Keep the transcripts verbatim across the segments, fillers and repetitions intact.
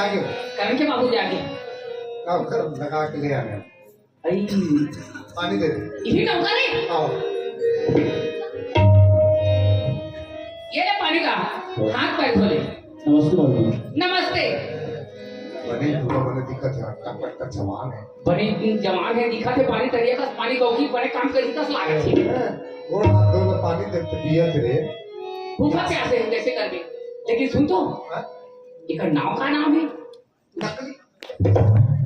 करण के बाबू जाके। का घर लगा के ले आने। आई। पानी दे दे। यही नौकर है? आओ। ये ले पानी का। हाथ पैर धो ले। नमस्ते बाबू जी। नमस्ते। बने पूरा बने दिक्कत है, टक टक जवान है। बने जवान है, दिखत हे पानी तरिया कस, पानी गौकी बने काम कर दिखत लागत हे। हैं? गोड़ हाथ धो ले, पानी दे दे, पिया करे। भूखा प्यासे हे, कैसे करबे? लेकिन सुन तो, हाँ? एकर नाव का नाम है? नकली।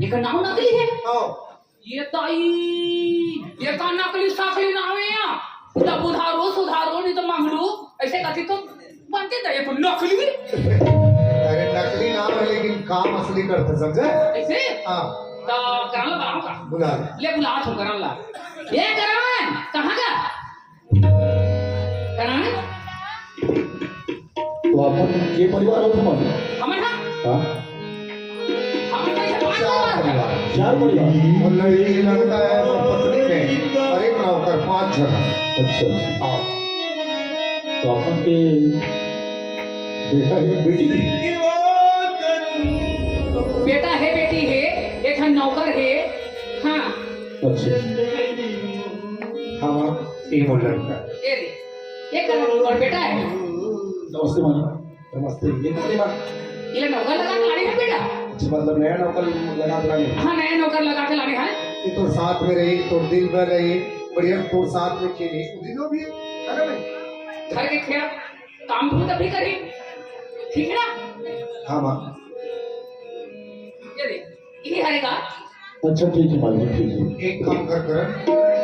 एकर नाव नकली है? हाँ। ये ताई, ये का नकली साकली नाम है या? तब उधारो सुधारो नहीं तो मांगलू, ऐसे कथी तो बनते थे, ये तो नकली। अरे नकली नाम है लेकिन काम असली करते, समझे? ऐसे? हाँ। तो करण ला बुलाओ का? बुला ले। ले बुला तो करण ला। ये करण, कहाँ का? करण? तो अपन के परिवार हो तुम्हारे? हमर हा? हाँ। हमर तो ये पाँच चार परिवार। परिवार। चार परिवार। मतलब ये लगता है वो पत्नी में और एक नौकर, पाँच जन। अच्छा, अच्छा। हाँ। तो अपन के बेटा है, बेटी है? बेटा है, बेटी है, एक ठन नौकर है। हाँ। अच्छा। हाँ, हाँ, ये मोर लड़का। ये दे, ये करण, और बेटा है। नमस्ते मालिक। नमस्ते। ये कौन है माँ? ये नौकर लगा के लाने हैं बेटा। अच्छा, मतलब नया नौकर लगा के लाने हैं? हाँ, नया नौकर लगा के लाने हैं। ये तो साथ में रही, तो दिन भर रही, बढ़िया तो साथ में खेली, उदी जो भी है, है ना भाई? घर के खेल, काम धूम तभी करी, ठीक है ना? हाँ माँ। ये दे, ये हरेगा। अच्छा, ठीक है मालिक, ठीक है। एक काम कर, करण,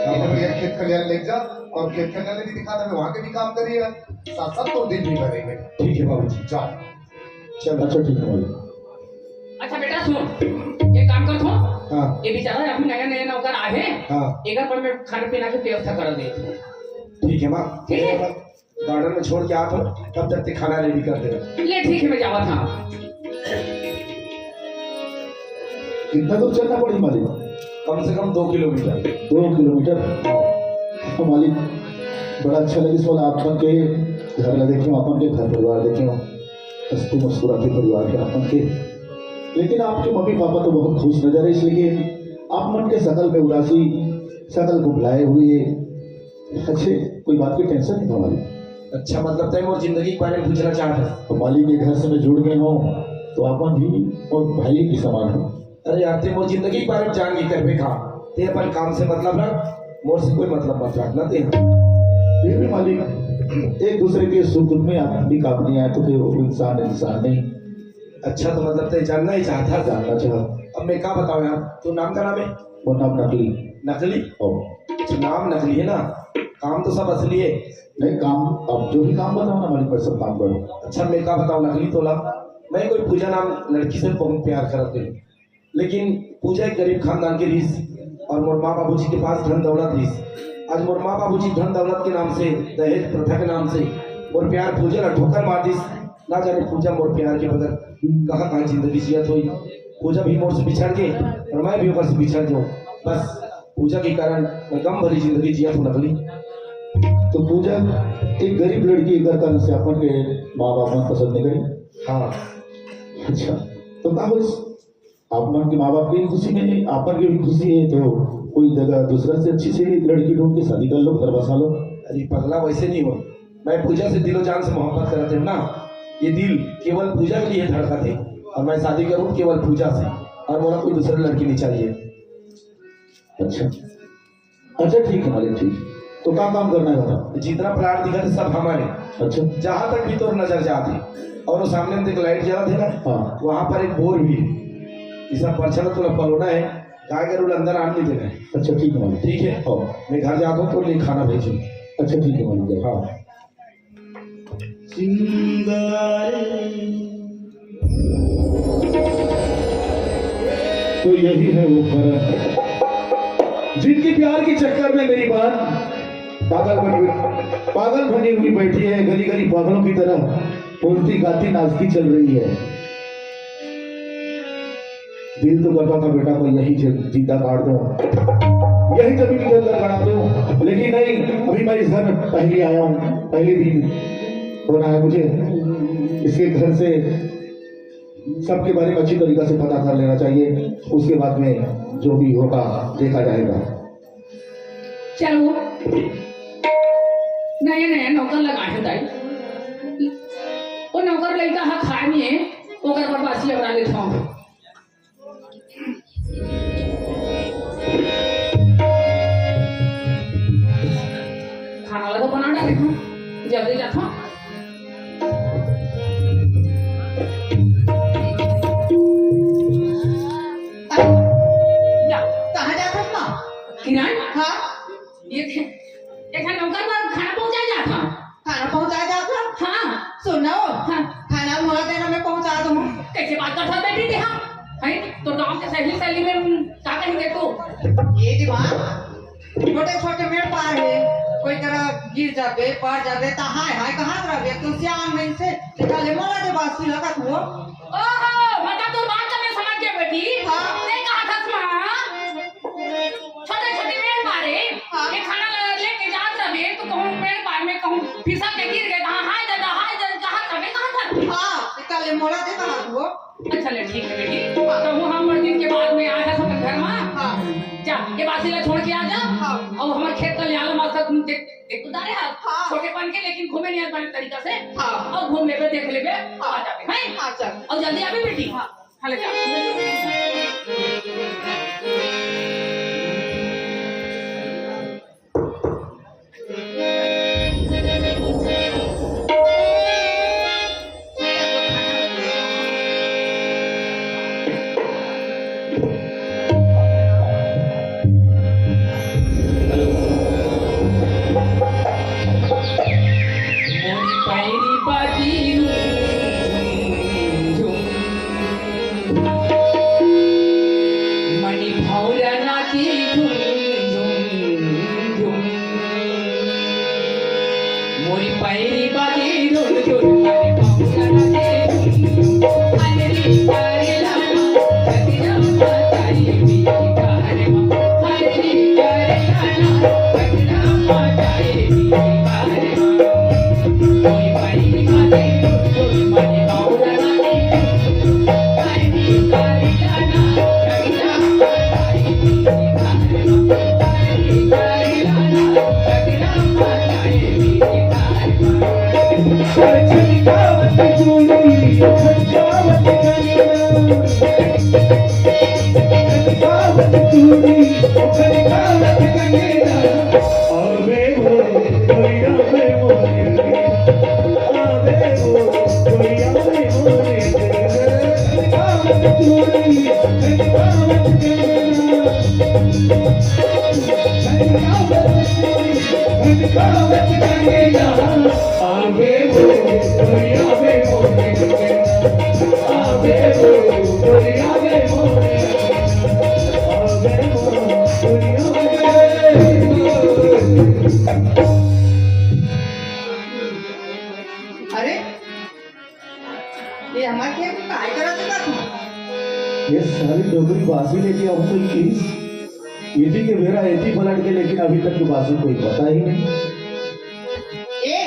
ये बढ़िया खेत खलियान ले जा और खेत खलियान भी दिखा दे, वहाँ के भी काम करिए, साथ साथ तो दिन भी भरेंगे। ठीक है बाबूजी। जाओ। चल। अच्छा, ठीक है मालिक। अच्छा बेटा सुन, ये काम कर तू। हाँ। ये बेचारा अभी नया नया नौकर आए हैं। हाँ। एक बार मैं खाने पीना की व्यवस्था कर दे। ठीक है माँ। ठीक है। गार्डन में छोड़ के आ तो तब तक ते खाना रेडी कर दे। ले ठीक है, मैं जावा था। कितना दूर चलना पड़ी मालिक? कम से कम दो किलोमीटर। दो किलोमीटर? हाँ मालिक, बड़ा अच्छा लगे सोला आप मन के घर ला देखे, अपन के घर परिवार देखे, हंसते मुस्कुराते परिवार के अपन के। लेकिन आपके मम्मी पापा तो बहुत खुश नजर है, इसलिए आप मन के शकल में उदासी, शकल को भुलाए हुए। अच्छे, कोई बात की टेंशन नहीं था मालिक। अच्छा, मतलब तय मोर जिंदगी के बारे में पूछना चाहत हस? तो मालिक के घर से मैं जुड़ गए हूँ, तो अपन भी और भाई के समान हो। अरे यार, ते मोर जिंदगी के बारे में जान के करबे का? ते अपन काम से मतलब रख, मोर से कोई मतलब मत रख ना ते। फिर भी मालिक, एक दूसरे के सुख दुख में आप भी काम नहीं आए तो फिर वो इंसान इंसान नहीं। अच्छा, तो मतलब ते जानना ही चाहत हस? जानना चाहत। अब मैं का बताऊं यार, तू नाम का नाम है? वो नाम नकली। नकली? ओ। अच्छा, नाम नकली है ना, काम तो सब असली है। नहीं, काम, अब जो भी काम बताओ ना मालिक, मैं सब काम करूँ। अच्छा, मैं का बताऊं नकली तोला, मैं कोई पूजा नाम लड़की से बहुत प्यार करत हूँ, लेकिन पूजा एक गरीब खानदान के रहिस और मोर माँ बाबूजी के पास धन दौलत रहिस। आज मोर माँ बाबूजी धन दौलत के नाम से, दहेज प्रथा के नाम से मोर प्यार पूजा ला ठोकर मार दिस। ना जाने पूजा मोर प्यार के बगैर कहाँ कहाँ जिंदगी जियत होई। पूजा भी मोर से बिछड़ गए और मैं भी ओकर से बिछड़ जाऊँ। बस पूजा के कारण मैं गम भरी जिंदगी जियत हूँ नकली। तो पूजा एक गरीब लड़की एकर कारण से अपन के माँ बाप मन पसंद नहीं करे। हाँ। अच्छा, तो का होइस? आप मन के माँ बाप की खुशी में आप मन की भी खुशी है, तो कोई जगह दूसरा से अच्छी सी लड़की ढूंढ के शादी कर लो, घर बसा लो। अरे पगला, वैसे नहीं हो। मैं पूजा से दिलो जान से मोहब्बत करत हूँ ना। ये दिल केवल पूजा के लिए धड़कत है और मैं शादी करूँ केवल पूजा से, और मोला कोई दूसरा लड़की नहीं चाहिए। अच्छा, अच्छा, ठीक है मालिक, ठीक। तो का काम करना है बता। जितना प्लाट दिखा थे सब हमारे। अच्छा। जहाँ तक भी तोर नजर जात है, और वो सामने में देख लाइट जलत है ना, हाँ। वहाँ पर एक बोर भी है। ये सब परछन थोड़ा पलोना है, गाय गरु ला अंदर आने नहीं देना है। अच्छा, ठीक है मालिक। ठीक है? हाँ। मैं घर जाता हूँ तो ले खाना भेजूँ। अच्छा, ठीक है मालिक। हाँ। तो यही है वो करण, जिनके प्यार के चक्कर में मेरी बहन पागल बनी हुई, पागल बनी हुई बैठी है, गली गली पागलों की तरह बोलती गाती नाचती चल रही है। दिल तो करता था बेटा को यही जि-, जिंदा गाड़ दूं, यही जमीन के अंदर गाड़ दूं, लेकिन नहीं, अभी मैं इस घर में पहली आया हूँ, पहले दिन होना है मुझे। इसके घर से सबके बारे में अच्छी तरीका से पता कर लेना चाहिए। उसके बाद में जो भी होगा, देखा जाएगा। चलो, नया नया नौकर लगा है दाई। वो नौकर लइका ह खाए नहीं है, ओकर बर बासी अगरा लेत हूँ। खाना वाला तो बना डाले हूँ, जल्दी जाता हूँ। या, कहाँ जात हस माँ? किरण? हाँ? ये थे, एक ठन नौकर बर खाना पहुँचाए जात हँव। खाना पहुँचाए जात हस? हाँ। सुन ना वो, हाँ। खाना मोला देना, मैं पहुँचा दूँ। कैसे बात करत हस बेटी तें? हाँ? हैं? तो गाँव के सहेली सहेली में का कहेंगे तू? ये जी माँ, छोटे छोटे मेड़ पार हे, कोई करा गिर जाबे, पड़ जाबे, त हाय हाय कहत रहिबे, तू सियान नइ हस, तेकर ले मोला दे बासी लगत हो। ओहो, मतलब तोर बात तो मैं समझ गया बेटी। हाँ। तें कहत हस माँ, छोटे छोटे मेड़ पार हे, हाँ। ये खाना ल-, लेके जात रहिबे, त कहूँ मेड़ पार में कहूँ फिसल के गिर गे, त हाँ, हाय दादा, हाय दादा, कहत रहिबे, कहत रहिबे। हाँ, तेकर ले मोला दे कहत हो। अच्छा ले, ठीक है बेटी। हाँ। त वो हम बड़ दिन के बाद में आए हस अपन घर मा। हाँ। जा, ये बासी ला छोड़ के आ जा। हाँ। अउ हमर खेत ला ले आला मस्त देख, देख तो डारे हस। हाँ। छोटेपन के, लेकिन घूमे नहीं आत बने तरीका से। हाँ। अउ घूम लेबे, देख लेबे, हाँ। आ जाबे, हैं? हाँ, चल। अउ जल्दी आबे बेटी। हाँ। हाँ, ले जा। मनी भौरा नाची झुम झुम झुम। मोरी पैरी बाजी झुम झुम। मनी भौरा नाची झुम झुम। हनरी तारे लाना, जगदम्बा ताई भी कार मा। हनरी तारे लाना, जगदम्बा ताई भी कार मा। अरे, ये हमर खेत में काय करत हे तू? ये सारी डोकरी बासी लेके आऊं तो किस? एती के बेरा एती पलट के, लेकिन अभी तक तो बासी कोई पता ही नहीं। ए,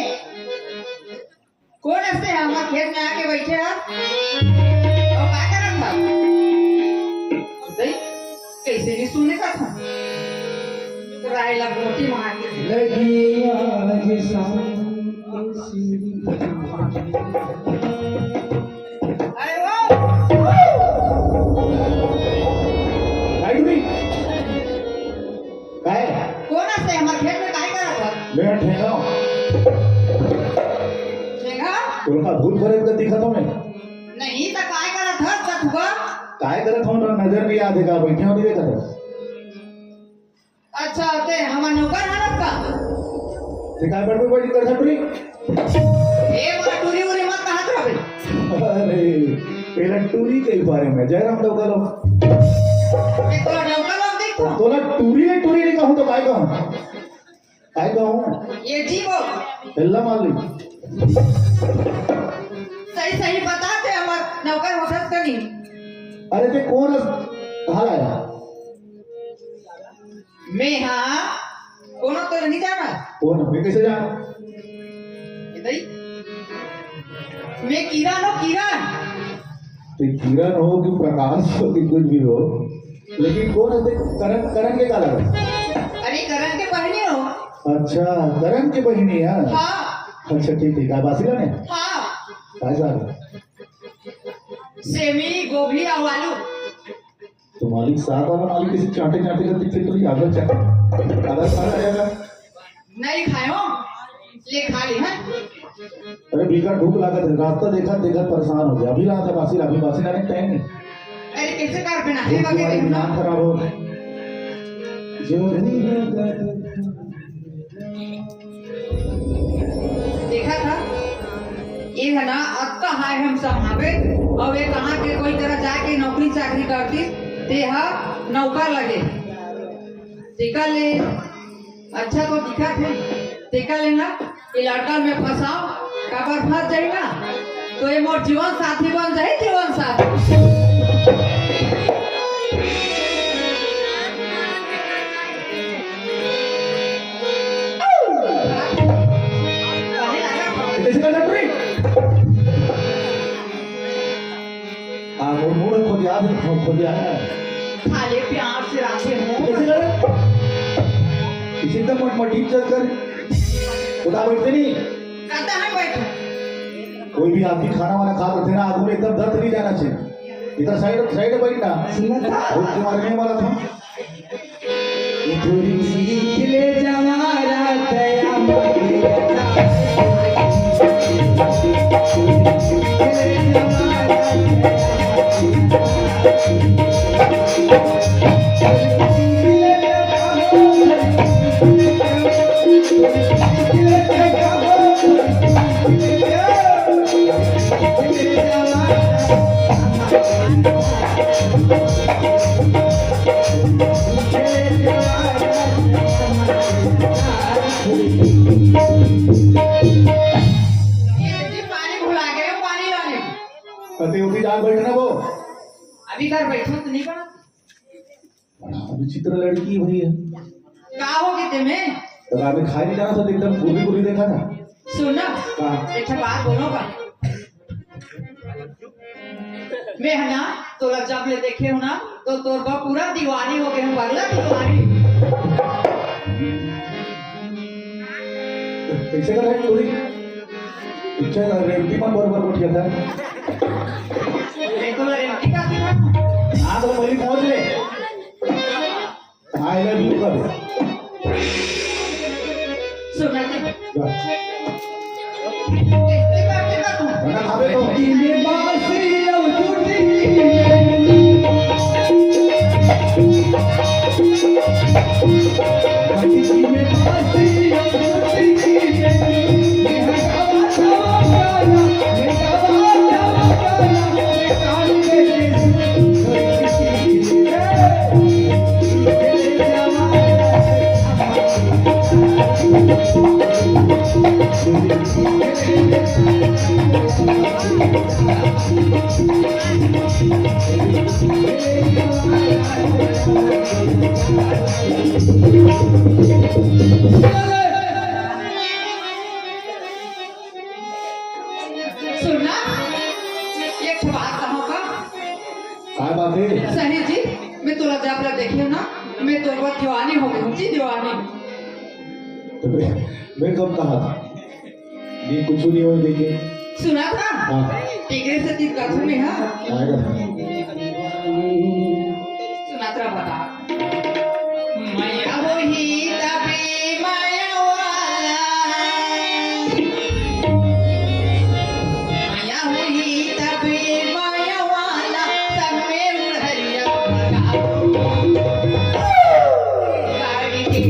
कोन अइसे हमर खेत में आके बइठे हस? अउ का करत हस? देख, कइसे नहीं सुने का था? तो राय ला गोटी मार के। लगी आज शाम। अरे वाह! काय? कोन अइसे हमर खेत में काय करत हस? मैं ठेंगा हूँ। ठेंगा? तोर का भूत प्रेत का दिखत हूँ मैं? नहीं, त काय करत हस, बथुआ? काय करत हूँ ना, नजर नहीं आत हे का, बइठे हूँ, नहीं देखत हस? अच्छा, तें हमर नौकर हरस का? तें काय बड़बड़ बड़ी करत हस टूरी? ए, मोला टूरी उरी मत कहत रहिबे। अरे, एला टूरी के बारे में, जयराम डौका लोग। ए, तोला डौका लोग दिखथे? तोला टूरी ले टूरी नहीं कहूँ तो काय कहूँ? काय कहूँ? ये जी बोल। एला मार ली। सही सही बता, तें हमर नौकर होथस का नहीं? अरे तें कोन हस? कहाँ लाया? मैं हाँ, कोनो तो नहीं जाना। कोन? मैं कैसे जाना? ये दई? मैं किरण हो, किरण। ते किरण हो कि प्रकाश हो कि कुछ भी हो, लेकिन कौन है? ते करण, करण के का लगा? अरे, करण के बहिनी हो। अच्छा, करण के बहिनी है। हाँ। अच्छा, ठीक, ठीक। काय बासी लाने? हाँ। काय साग? सेमी, गोभी अउ आलू। तो मालिक साग वाला मालिक किसी चाटे चाटे का दिखे तो याद रख, चाटे। अगर साग आएगा। नहीं खायो, ले खा ली, हैं? अरे, बेकार भूख लागत है, रास्ता देखा, देखा परेशान हो गया। अभी रहा था बासी, अभी बासी लाने टाइम नहीं। अरे, कैसे कार पे ना भूख है, बाकी तुम्हारी देखो ना। दिमाग खराब हो। जो भी है, देखा था, ये है ना, अतका हाय हम सब हावे, अउ ये कहाँ के कोई तरह जाके नौकरी चाकरी करती, ते हा नौकर लगे। तेका ले अच्छा तो दिखत हे, तेका ले ना, ये लड़का में फंसाओ, काबर फंस जाई ना, तो ये मोर जीवन साथी बन जाए, जीवन साथी। कैसे करना ट्रिक? हाँ, मुड़, मुड़ खोदिया, खोदिया है। खाले प्यार से राखे हो। कैसे करे? इसे एकदम मटमटी चल कर उठा बैठते नहीं। कहता है बैठो। कोई भी आदमी खाना वाना खा करते ना, आदमी एकदम दर्द नहीं जाना चाहिए। इधर साइड, साइड बैठना। सुनता? वो तुम्हारे में वाला था। जी, पानी भुला गए हो, पानी लाने। अरे, उठी जाके बैठना वो। अभी घर बैठो तो नहीं बना। बड़ा विचित्र लड़की भई है। का हो गए ते में? तो रात में खाए नहीं जाना था, एकदम गुर्री गुर्री देखा था। सुन ना, हाँ। एक ठो बात बोलो का? मैं है ना, तोला जब ले देखे हो ना, तो तोर बा पूरा दीवानी हो गए हूँ, पगला दीवानी। कैसे कर रहे पूरी? पीछे ना रेवती मन बरोबर उठ गया था। मैं तो रेवती का थी ना। हाँ, तो वही पहुंच ले। I love you कर। सुना के। जा। कितनी बार के बात हूँ? ना खावे तो। सुनना, एक ठो बात कहूँ का? का बात है? सही जी, मैं तोला जब ले देखियो ना, मैं तोर बा दीवानी हो गई हूँ जी, दीवानी। तो मैं, मैं कब कहा था? ये कुछ नहीं हो, देखिए। सुना था? हाँ। टिकरे से तीर कथू में, हाँ? आएगा। सुना था, बता। मया होही तबे मया वाला। मया होही तबे मया वाला, संग में उड़हरिया भगाओ। गाड़ी के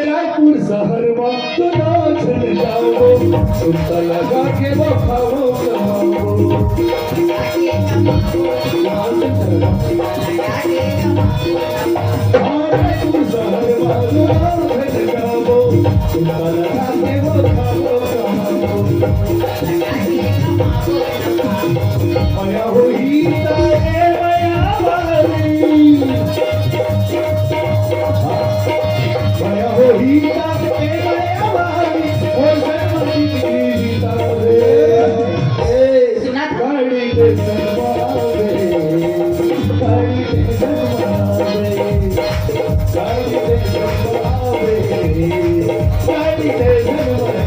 रायपुर शहर मा तो ना झन जाबो, सुनता लगा के बखाबो कहाबो। रायपुर शहर मा तो ना झन जाबो, सुनता लगा के बखाबो कहाबो। मया होही तारे मया वाली। मया होही तारे मया वाली। ओ जन्म की तारे। ए, सुना था? गाड़ी दे जन्म आवे। गाड़ी दे जन्म आवे।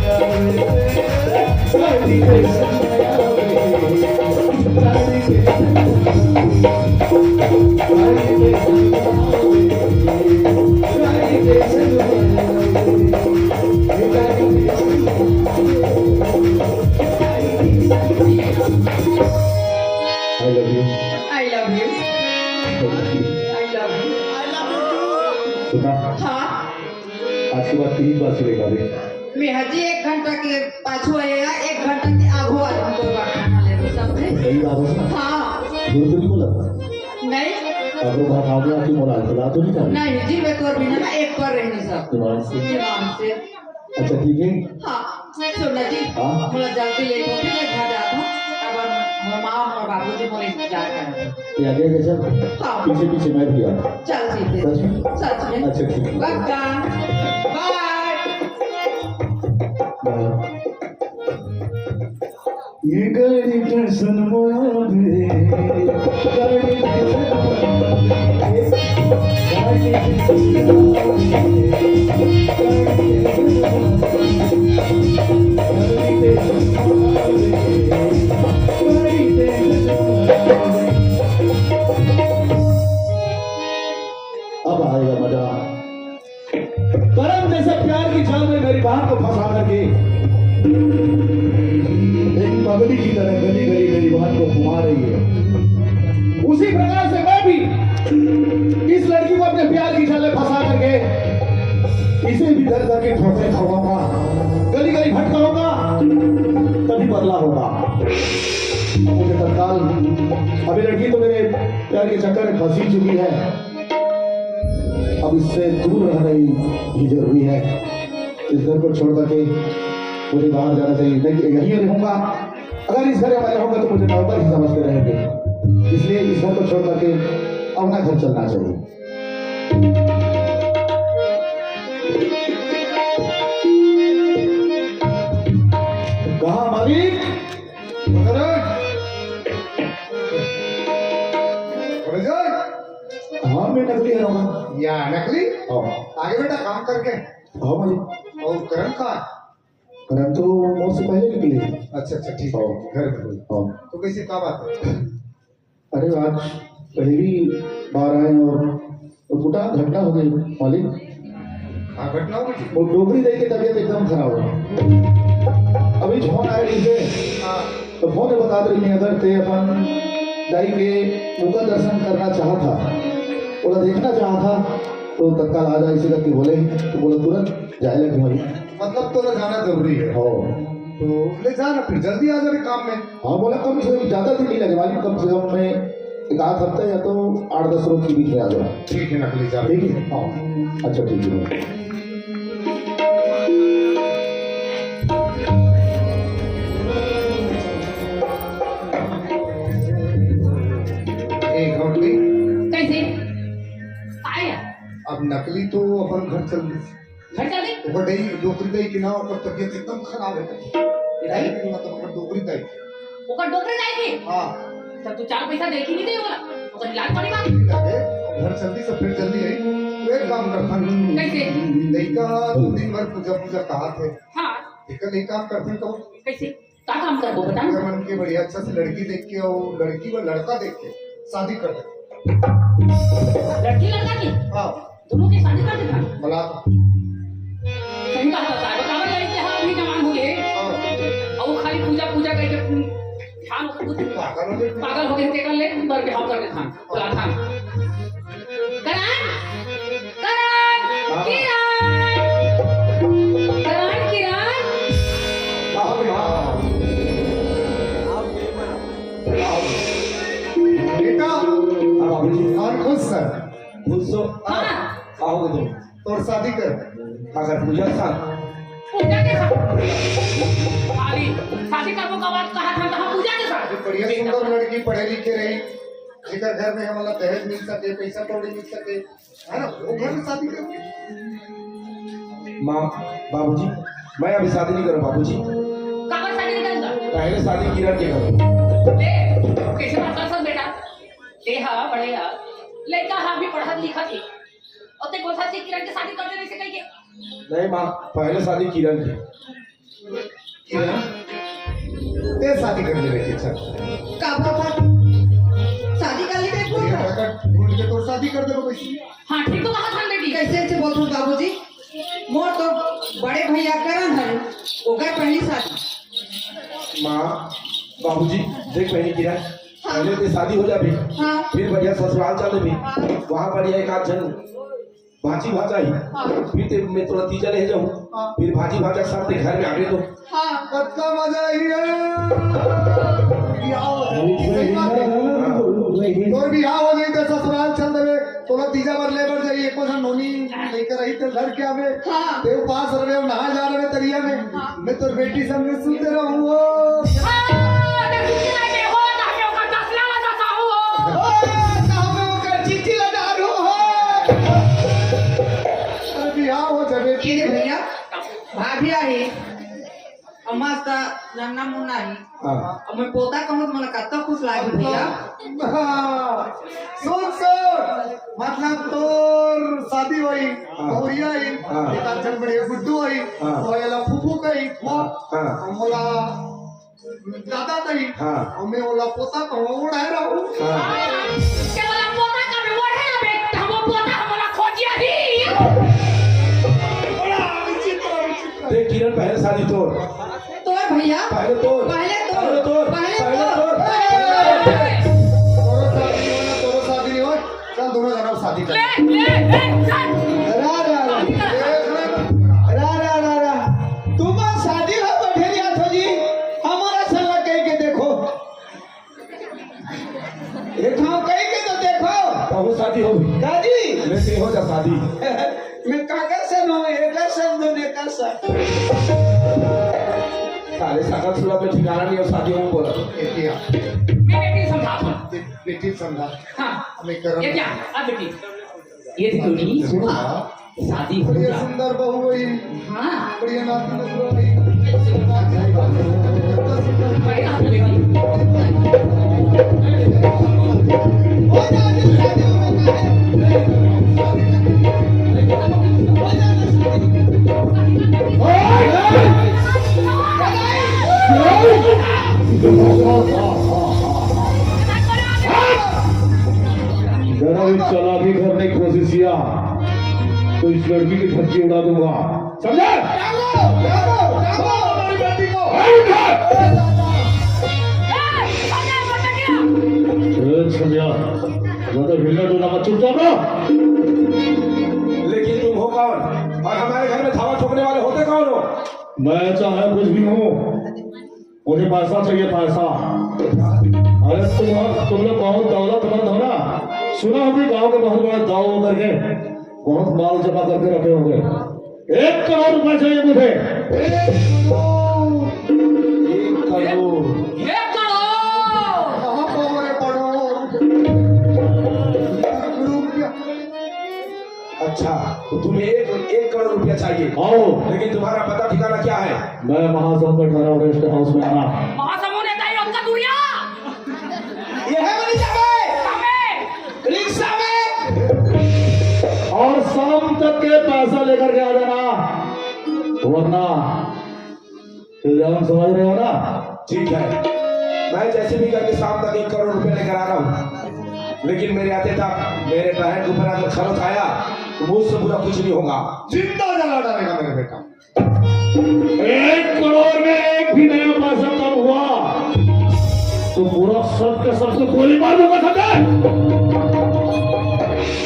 I love you। I love you। I love you। I love you too। सुना, हाँ। आज के बाद तीन बार सुनेगा बे। मैं हजी एक घंटा के पाछू आया, एक घंटा के आगू आ, हम तो बात खाना ले लो सबसे। सही बात है। हाँ। झूठ तो नहीं बोला था। नहीं। अब वो भाव में आके मोला बुला तो नहीं था? नहीं जी, मैं तो बिना ना एक पर रहनी सब। ईमान से। ईमान से। अच्छा, ठीक है। हाँ, सुन ना जी। हाँ। मोला जल्दी लेट होथे, मैं घर जात हूँ। अब हम, हम माँ और बाबू जी मोर इंतजार करत हे। ये आगे, आगे चल। हाँ। पीछे, पीछे मैं भी आ रहा हूँ। चल, ठीक है। सच में? सच में। अच्छा, ठीक है। पक्का। बाय। बाय। ये गाड़ी कैसन मोया बे, गाड़ी कैसन मोया बे, गाड़ी कैसन मोया बे, गाड़ी कैसन मोया बे, गाड़ी कैसन मोया बे, गाड़ी कैसन मोया बे। अब आएगा मजा। करम जैसे प्यार की जाल में मेरी बहन को फंसा करके एक पगली की तरह गली गली मेरी बहन को घुमा रही है, उसी प्रकार से मैं भी इस लड़की को अपने प्यार की जाल में फंसा करके इसे भी दर दर के धोखे खवाऊंगा, गली गली भटकाऊंगा, तभी बदला होगा। मुझे तत्काल, अभी लड़की तो मेरे प्यार के चक्कर में फंसी चुकी है, अब इससे दूर रहना ही जरूरी है। इस घर को छोड़ करके मुझे बाहर जाना चाहिए, नहीं तो यहीं रहूंगा। अगर इस घर में रहूंगा तो मुझे नौकर ही समझते रहेंगे, इसलिए इस घर को छोड़ करके अपना घर चलना चाहिए। कहा मालिक? हाँ, मैं नकली हरौं। या नकली? हाँ। आगे बेटा काम करके। हाँ मालिक। और करण कहाँ? करण तो मोर से पहले निकले। अच्छा, अच्छा, ठीक है। हाँ। घर में। हाँ। तो कैसे, का बात है? अरे, आज पहली बार आए और, और पूरा घटना हो गई मालिक। हाँ, घटना हो गई। वो डोकरी दाई के तबीयत एकदम खराब है। अभी फोन आया इसे, हाँ। तो फोन में बता रही है, अगर ते अपन दाई के मुख दर्शन करना चाहा था, बोला देखना चाहा था, तो तत्काल आ जाए इसे करके बोले, तो बोला तुरंत जाए लगे भाई। मतलब तोला जाना जरूरी है। हाँ। तो ले जा ना, फिर जल्दी आ जा रे काम में। हाँ, बोला कम से कम ज्यादा दिन नहीं लगे मालिक, कम से कम मैं एक आध हफ्ता या तो आठ दस रोज के बीच में आ जाओ। ठीक है नकली, जा। ठीक है? हाँ। अच्छा, ठीक है। एक और भी। कैसे? आया। अब नकली तो अपन घर चल दी। घर चल दी? ओकर दाई, डोकरी दाई के ना, ओकर तबीयत एकदम खराब है। दाई? मतलब ओकर डोकरी दाई। ओकर डोकरी दाई के? हाँ। तब तू चार पैसा देखी नहीं दे वाला। ओकर इलाज पानी मांग। अरे, घर चल दी, सब फिर चल दी है। तो एक काम कर, फन। कैसे? लइका तो दिन भर पूजा, पूजा कहा थे। हाँ। एक लइका काम करते तो। कैसे? का काम करबो, बता ना। मन के बढ़िया अच्छा से लड़की देख के और लड़की व लड़का देख के शादी कर दे। लड़की लड़का की? हाँ। दोनों की शादी कर देता। बला। सही बात है साहब, बताओ लड़की, हाँ, पागल हो गए। पागल हो गए, तेकर ले बर बिहाव कर देथन। बोला था। करण, करण, हाँ। किरण, करण, किरण। आओ बेटा। आओ। बेटा, अब बाबूजी। कौन खुश सर? खुश हो? हाँ। आओ बेटा। तोर शादी कर। अगर पूजा के साथ। पूजा के साथ। खाली शादी करबो का बात कहा था, कहाँ पूजा के साथ? जो बढ़िया सुंदर लड़की पढ़े लिखे रही, जेकर घर में हमला दहेज मिल सके, पैसा कौड़ी मिल सके, है ना, वो घर में शादी कर। माँ, बाबूजी, मैं अभी शादी नहीं करूँ बाबूजी। काबर शादी नहीं करूँगा? पहले शादी किरण के करूँ। ले, कैसे बात कर सब बेटा? ए हा, बड़े हा, लड़का हा भी पढ़त लिखत हे। अउ ते कोन सा चीज किरण के शादी कर देने से कही के? नहीं माँ, पहले शादी किरण की। किरण, ते शादी कर लेवे के इच्छा। का बाबा? शादी कर लेवे के ये इच्छा? टका ढूंढ के तोर शादी कर देबो कैसे? हाँ, ठीक तो कहा था बेटी। कैसे ऐसे बोल रहे हो बाबूजी? मोर तो बड़े भैया करण हरे, ओकर पहली शादी। माँ, बाबूजी, देख पहले किरण, हाँ। पहले ते शादी हो जाबे, हाँ। फिर बढ़िया ससुराल चल देबे, हाँ। वहाँ बढ़िया एक आध झन भांची भांचा ही, हाँ। फिर ते मैं तोला तीजा ले जाऊँ, हाँ। फिर भांची भांचा के साथ ते घर में आबे तो। हाँ। कतना मजा ही है। बिहाव हो जाए। सही बात है। हाँ। तोर बिहाव हो जाए तो ससुराल चल देबे, तोला तीजा बर ले बर जाई, एको झन नोनी लेकर रही ते घर के आबे। हाँ। ते उपास रहे, नहा जा रहे तरिया में। हाँ। मैं तोर बेटी संग में सुते रहूं हो। हाँ, तो सुते रहते हो, तो हमें ओकर तसला लगा साहू हो। ओ, तो हमें ओकर चीची लगा रू हो। अरे बिहाव हो जाबे। ये रे भैया, भाभी आई। अम्मा सा नन्ना मुन्ना ही। हाँ। अब मैं पोता कहूँ तो मन कत्ता खुश लागे भैया। हाँ। सुन, सुन। मतलब तोर शादी होई, हाँ। बहुरिया ही, हाँ। एक आध झन बढ़िया गुड्डू होई, हाँ। तो एला फूफू कही, वो हाँ। मोला दादा कही, हाँ। और मैं ओला पोता कहूँ, ओढ़ाए रहूँ। हाँ। के बोला पोता का भी ओढ़े ना बे, हम वो पोता हम बोला खोजिया ही। बड़ा विचित्र, विचित्र। देख किरण, पहले शादी तोर। तोर भैया। पहले तोर। पहले तोर। पहले तोर। पहले पहले तोर। तोर। पहले तोर। तोरो शादी नहीं होना, तोरो शादी नहीं होना। चल, दोनों जने शादी कर। ले, ले, ले, चल। रा, रा, रा। देख ले। रा, रा, रा, रा। तुम शादी ला बैठे रिया थो जी, हमारा सलाह कह के देखो। एक ठाव कह के तो देखो। बहुत शादी हो गई। का जी? लेकिन हो जा शादी। मैं काका से नो, एका से नो, एका से। साले सकल सूरत में ठिकाना नहीं हो, शादी हो बोला। ए किया। मैं बेटी समझा था। बे-, बेटी समझा। हाँ। मैं करम ये क्या? अब बेटी। ये थोड़ी सुनो। शादी हो बढ़िया जा। सुंदर बहू होई। हाँ। बढ़िया नाती नतुरा होई। बढ़िया हो बेटी। जरा भी चालाकी करने की कोशिश किया तो इस लड़की की धज्जी उड़ा दूंगा, समझे? टांगो, टांगो, टांगो हमारी बेटी को। ए, समझा, ज्यादा हिलना डुलना मत, चुपचाप रहो। लेकिन तुम हो कौन और हमारे घर में धावा ठोकने वाले होते कौन हो? मैं चाहे कुछ भी हूँ, मुझे पैसा चाहिए, पैसा। अरे तुम, तुम लोग बहुत दौलतमंद हो ना, सुना हूँ कि गांव के बहुत बड़ा दाऊ करके बहुत माल जमा करके रखे होंगे। एक करोड़ रुपए चाहिए मुझे। एक करोड़। एक करोड़। एक करोड़। कहाँ पाओ रे पड़ो? रुपया। अच्छा, तो तुम्हें एक, एक करोड़ रुपया चाहिए। आओ। लेकिन तुम्हारा पता ठिकाना क्या है? मैं महासमुंद अठारह रेस्ट हाउस में आना। महासमुंद रहता है आपका दुनिया। ये है बनी जावे। हमें। रिक्शा में। और शाम तक के पैसा लेकर के आ जाना, वरना इल्जाम समझ रहे हो ना? ठीक है, मैं जैसे भी करके शाम तक एक करोड़ रुपए लेकर आ रहा हूँ, लेकिन मेरे आते तक मेरे बहन के ऊपर अगर खरोच आया तो मुझसे बुरा कुछ नहीं होगा। जिंदा जला डालेगा मेरे बेटा। एक करोड़ में एक भी नया पैसा कम हुआ तो पूरा सर के सर से गोली मार दूंगा, समझे?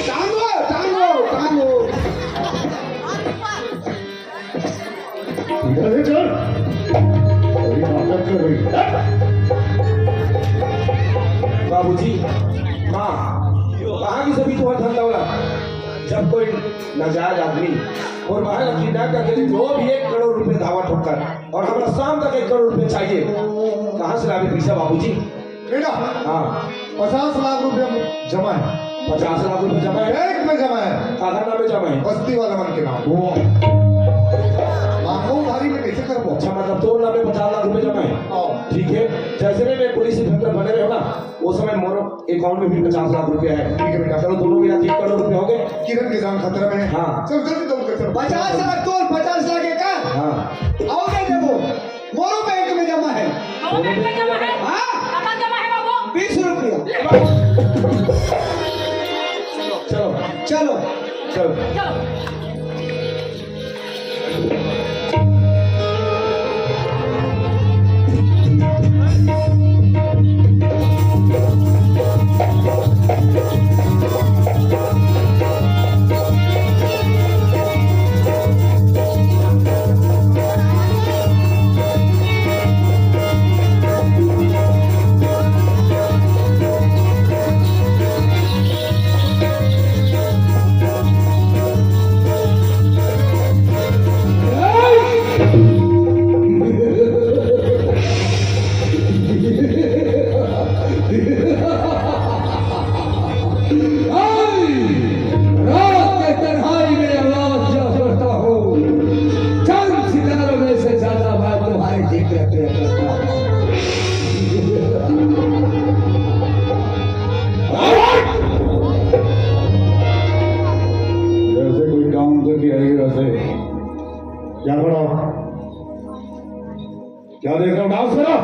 टांगो, टांगो, टांगो। इधर से चल। बड़ी नाटक कर रही है। बाबूजी, माँ, कहाँ की सभी तुम्हारा धन दौलत? जब कोई नाजायज आदमी और महाराज की ना करके जो भी एक करोड़ रुपए धावा ठोकर और हमारा शाम तक एक करोड़ रुपए चाहिए, कहाँ से लावे पैसा बाबूजी? बेटा, हाँ। पचास लाख रुपया जमा है। पचास लाख रुपया जमा है? बैंक में जमा है। काकर नाम पे जमा है? बस्ती वाला मन के नाम। वो। मांगो उधारी में कैसे करबो? अच्छा, मतलब तोर नाम पे पचास लाख रुपया जमा है? हाँ। ठीक है, जैसे में मैं पुलिस इंस्पेक्टर बने रहे ना, वो समय मोर अकाउंट में भी पचास लाख रुपया है। ठीक है बेटा। चलो, दोनों मिला के एक करोड़ रुपया हो गए। किरण के जान खतरा में है। हाँ। चल, जल्दी दौड़ के चल। पचास लाख तोर, पचास लाख एकर। हाँ। अउ दे देबो। मोरो बैंक में जमा है। मोरो बैंक में जमा है? हाँ। कतक जमा है बाबू? बीस रुपया। चलो, चलो। चलो। चलो। रात के तन्हाई में आवाज क्या करता हूँ? चांद सितारों में से ज्यादा मैं तुम्हारे जिक्र पे करता हूँ। जैसे कोई काम करके आई, वैसे क्या पड़ा? क्या देख रहे हो? डांस करो।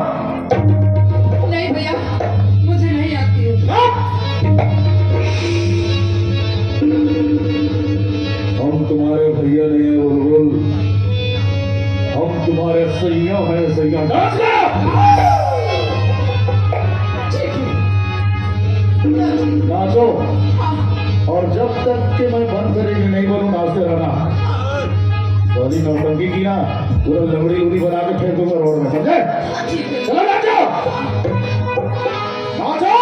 नहीं भैया, मुझे नहीं आती है। हम तुम्हारे भैया नहीं है बुलबुल, हम तुम्हारे सैया हैं, सैया। डांस करो। ठीक है। नाचो। और जब तक कि मैं बंद करेगी नहीं बोलूँ, नाचते रहना। सारी नौटंकी की ना, पूरा लंगड़ी लूड़ी बना के फेंक दूंगा रोड में, समझे? चलो नाचो, नाचो।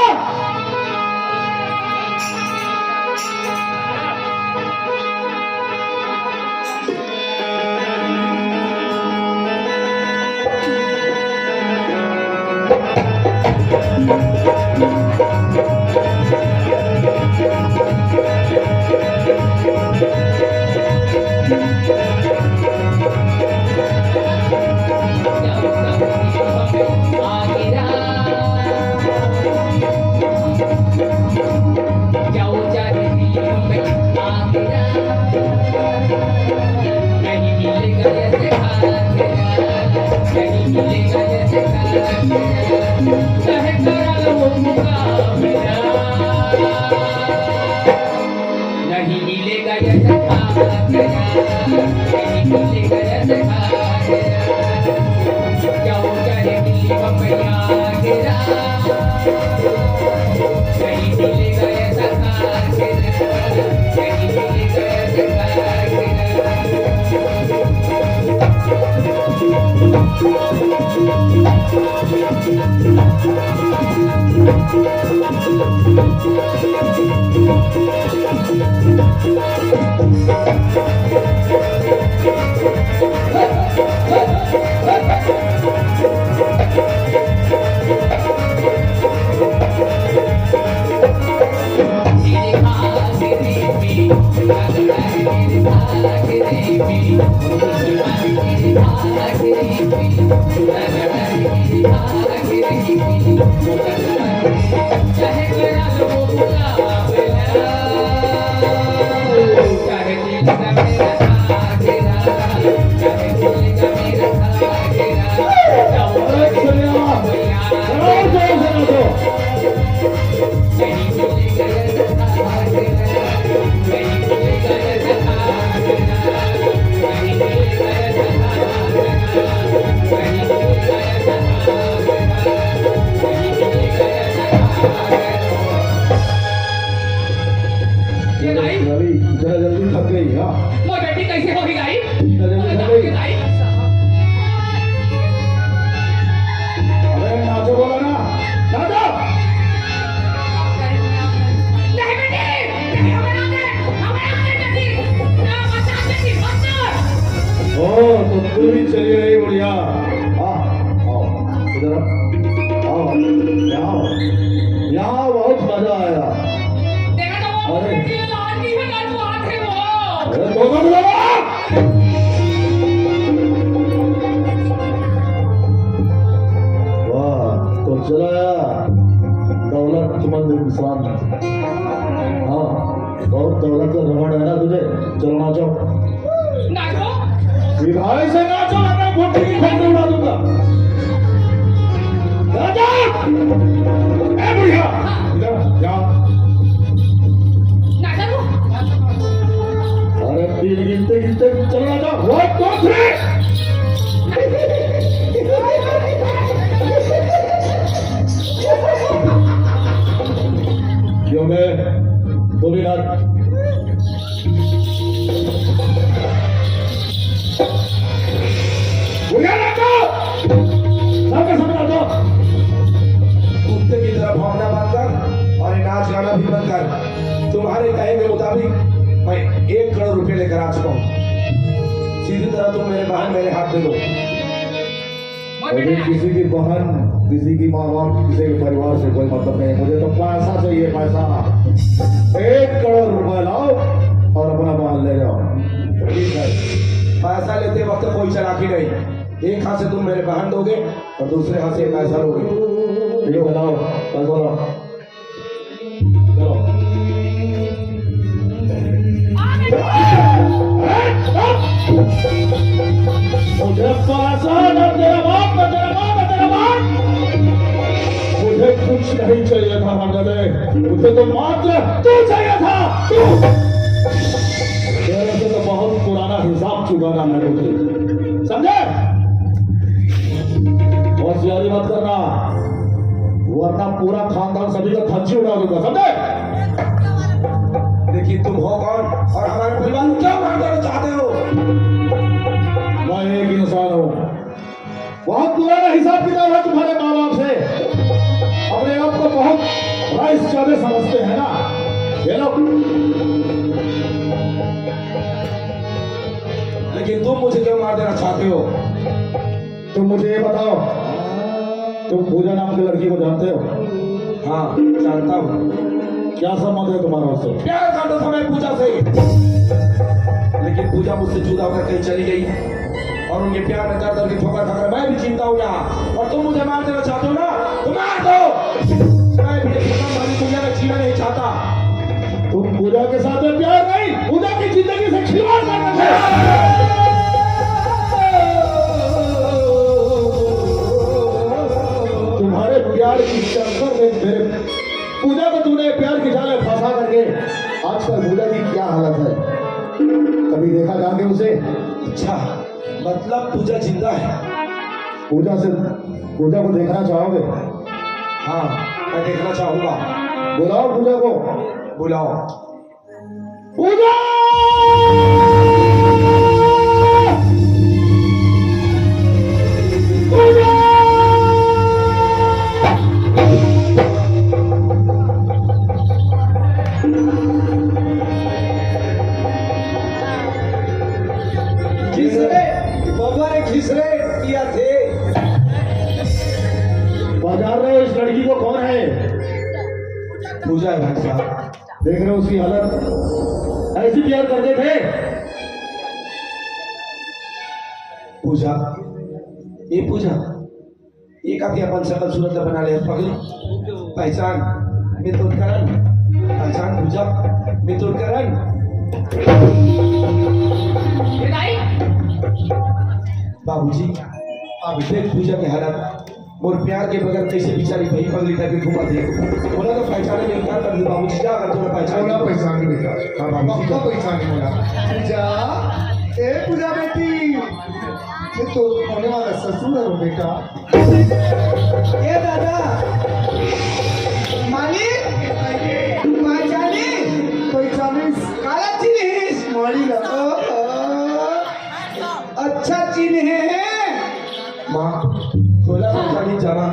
जरा आओ, यहाँ आओ। यहाँ बहुत मजा आया। देखा तो वो अरे। वीडियो ऑन की है, कल वो आते वो। अरे, दो, दो, दो, दो। वाह, तो चला आया दौलतमंद इंसान। हाँ, बहुत दौलत का घमंड है ना तुझे। चलो, नाचो। नाचो। ये भाई से नाचो, वरना गुट्ठी की फैक्ट्री उड़ा दूंगा। राजा! ए बुढ़िया! इधर आ, यहाँ। नाचो। अरे, तीन गिनते गिनते चलो, नाचो। One, two, three। क्यों बे? बोली ना। बुढ़िया नाचो। सबके सब नाचो। कुत्ते की तरह भौंकना बंद कर और ये नाच गाना भी बंद कर। तुम्हारे कहे के मुताबिक मैं एक करोड़ रुपए लेकर आ चुका हूँ। सीधी तरह तुम मेरे बहन मेरे हाथ दे दो। कभी किसी की बहन, किसी की माँ बाप, किसी के परिवार से कोई मतलब नहीं। मुझे तो पैसा चाहिए, पैसा। एक करोड़ रुपए लाओ और अपना माल ले जाओ। ठीक है, पैसा लेते वक्त कोई चालाकी नहीं। एक हाथ से तुम मेरे बहन दोगे और दूसरे हाथ से पैसा लोगे। ये बताओ, पैसा लाओ। चलो। मुझे पैसा ना, तेरा बाप ना, तेरा बाप ना, तेरा बाप। मुझे कुछ नहीं चाहिए था, हरगदे। मुझे तो मात्र तू चाहिए था, तू। तेरे से तो बहुत पुराना हिसाब चुकाना है मुझे, समझे? होशियारी मत करना, वरना पूरा खानदान सभी का धज्जी उड़ा दूंगा, समझे? लेकिन तुम हो कौन और हमारे परिवार को क्यों मार देना चाहते हो? मैं एक इंसान हूँ, बहुत पुराना हिसाब किताब है तुम्हारे माँ बाप से। अपने आप को बहुत राइस ज्यादा समझते हैं ना ये लोग। लेकिन तुम मुझे क्यों मार देना चाहते हो? तुम मुझे ये बताओ, तुम पूजा नाम की लड़की को जानते हो? हाँ, जानता हूँ। क्या संबंध है तुम्हारा उससे? प्यार करता था मैं पूजा से, लेकिन पूजा मुझसे जुदा होकर कहीं चली गई और उनके प्यार में दर दर की ठोकर खाकर मैं भी जीता हूँ यहाँ। और तुम मुझे मार देना चाहते हो ना, तो मार दो। मैं भी ये दुनिया में जीना नहीं चाहता। तुम पूजा के साथ में प्यार नहीं, पूजा की जिंदगी से खिलवाड़ कर रहे थे। तुम्हारे प्यार की चक्कर में मेरे पूजा को तूने प्यार की जाल में फंसा करके आजकल पूजा की क्या हालत है, कभी देखा जाके उसे? अच्छा, मतलब पूजा जिंदा है? पूजा से, पूजा को देखना चाहोगे? हाँ, मैं देखना चाहूंगा। बुलाओ पूजा को। बुलाओ। पूजा! पूजा! घिसरे, बबा रे घिसरे किया थे। पहचान रहे हो इस लड़की को, कौन है? पूजा है भाई साहब। देख रहे हो उसकी हालत, ऐसी प्यार करते थे। पूजा, ये पूजा, ये काफी अपन शकल सूरत ला बना ले पगली। पहचान, मित्र करण, पहचान पूजा, मित्र करण। ये दाई। बाबूजी, आप देख पूजा के हालत। मोर प्यार के बगैर कैसे बेचारी भई पगली टाइप के घूमत हे। बोला तो पहचाने में इनकार कर दे बाबूजी, क्या कर तोला पहचान? बोला पहचान बेटा। हाँ बाबूजी। पक्का पहचान बोला। पूजा, ए पूजा बेटी, ये तो होने वाला ससुर है बेटा। ए दादा, मालिक, पहचानी? पहचानी? काला चिन्हिस? मारी ला। ओ, ओ। अच्छा चिन्हे हे। माँ, तोला पहचानी जाना।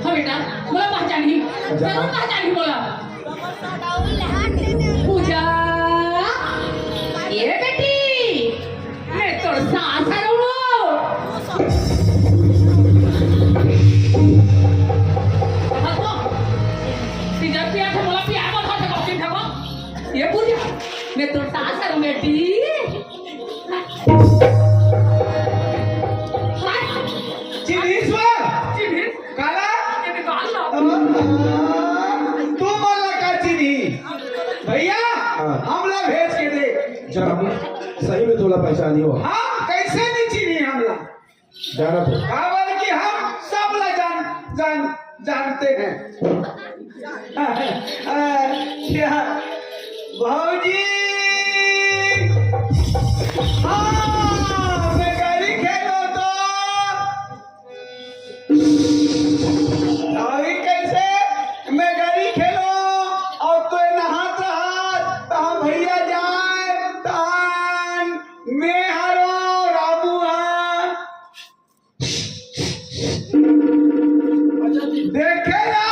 हाँ बेटा, मोला पहचानी। अच्छा। जरूर पहचानी मोला। पूजा, ये बेटी, मैं तोर सास हरौं। पहचानी हो। हम कैसे नहीं चीनी हमला? जाना तो। काबर कि हम सब ला जान, जान, जानते हैं। क्या भौजी? हाँ, मैं गरी खेलो तो। अभी कैसे? मैं गरी खेलो और तो नहात रहा, तहाँ भैया जाए, तहाँ मैं हरो रामू हा। देखे ना,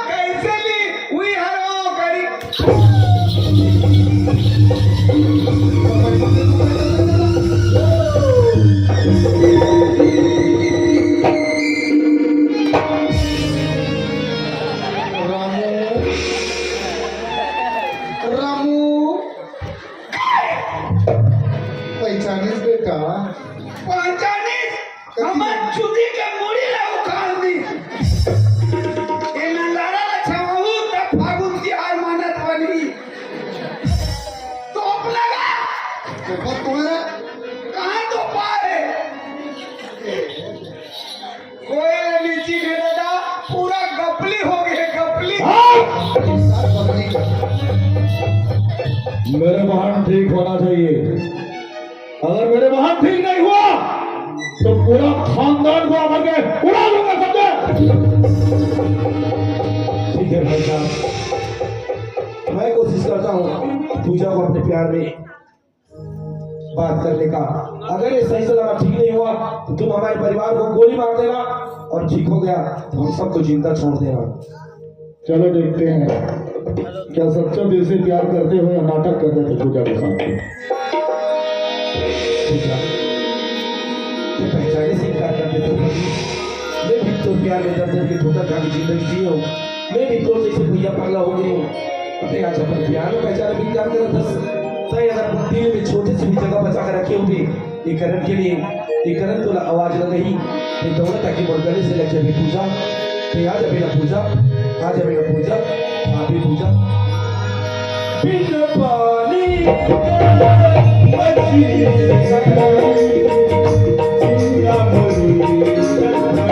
कैसे ली, उई हरो गरी। रामू, रामू, पहचानिस बेटा? पहचानिस? हमर चुदी के मुड़ी ला उखाड़ दी। ए नंदारा ला छवाहू त फागुन तिहार मानत बनी। तोप लगा। देखो तुम्हारा। कहाँ तोपा है? कोई नहीं चीज है दादा, पूरा गपली हो गए, गपली। हाँ! मेरे बहन ठीक होना चाहिए। अगर मेरे वहां ठीक नहीं हुआ तो पूरा खानदान को आकर के उड़ा दूंगा, समझे? ठीक है भाई साहब, मैं कोशिश करता हूँ पूजा को अपने प्यार में बात करने का। अगर ये सही सलामत ठीक नहीं हुआ तो तुम हमारे परिवार को गोली मार देना और ठीक हो गया तो हम सबको जिंदा छोड़ देना। चलो देखते हैं, क्या सच्चा दिल से प्यार करते हो या नाटक कर रहे थे पूजा के साथ? पूजा, ये पहचाने से इनकार कर देते हो। मैं भी तो प्यार में दर्द दर्द के धोखा खा के जिंदगी जी हूँ। मैं भी तो जैसे भैया पागला हो गई हूँ। अरे आज अपन प्यार में पहचाने भी इनकार कर रहा था। तय अगर दिल में छोटे से भी जगह बचा कर रखे होते, ये करण के लिए, ये करण तोला आवाज लगही, ये दौड़त आके मोर गले से लग जाबे पूजा, ते आ जाबे ना पूजा, आ जाबे ना पूजा, भाभी पूजा। बिन पानी के मछली, दुनिया भरी बनावत है।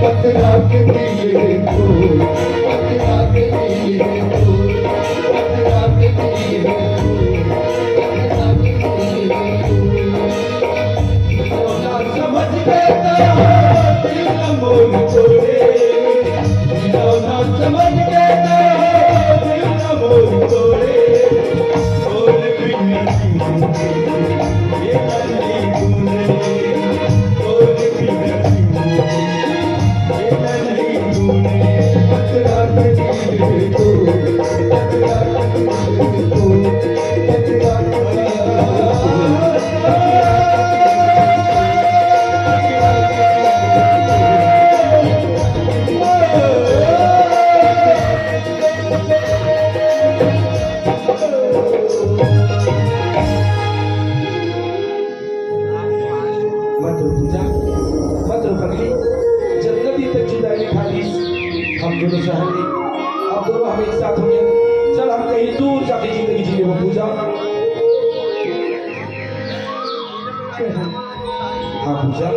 पतरा के दिए को, पतरा के दिए को, पतरा के दिए को, पतरा के दिए को। समझ के तो दिल मोर तोरे, समझ के तो दिल मोर तोरे। मत रो पूजा, मत रो पगली, जब कभी तक जुदाई निकालिस, हम दोनों सहन नहीं, अब दोनों हम एक साथ होंगे। चल हम कहीं दूर जाके जिंदगी जी लेबो पूजा। हाँ पूजा।